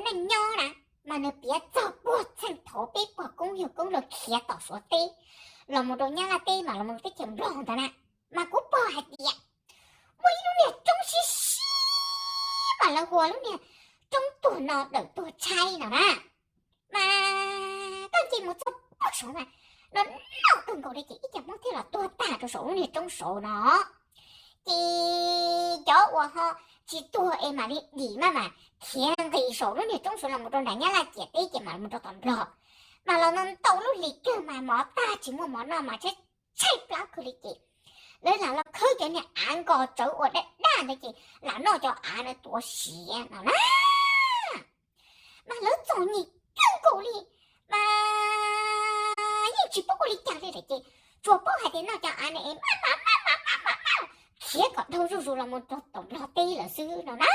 neej nyob na, mas nws piav txog puag txheej thaum peb pog koob yawg koob lawv khiav tom Suav teb los mus rau Nyab Laj teb mas los mus rau teb chaws Nplog ntawd na, mas kuv pog hais tias muaj ib lub niag roob siab siab mas lawv hu ua lub niag roob tuag no dawm tuag tshaib no na. Mas koj nce mus txog puag saud na, no no kawg nkaus li ces ib co Hmoob thiaj los tuag tag rau saum lub niag roob saud no. Ces cov uas ho tsis tuag es mam li dim maj mas khiav nqis saum lub niag roob saud los mus rau nram Nyab Laj ciam teb ces mam mus rau tom Nplog. Mas los ntau lub hlis kawg mas mov tag tsis muaj mov noj mas tshaib tshaib plab kawg li ces lawv lam los khawb cov niag av nkos tsawv uas daj daj ntawd ces lam noj cov av na tuav siav no na. Mas lawv txom nyem kawg nkaus li, mas yeej tsis paub ua li cas li lawm ces tsuas paub hais tias noj cov av na es maj mam maj mam maj mam khiav kom dhau zuj zus los mus rau tom Nplog teb lawm xwb no na.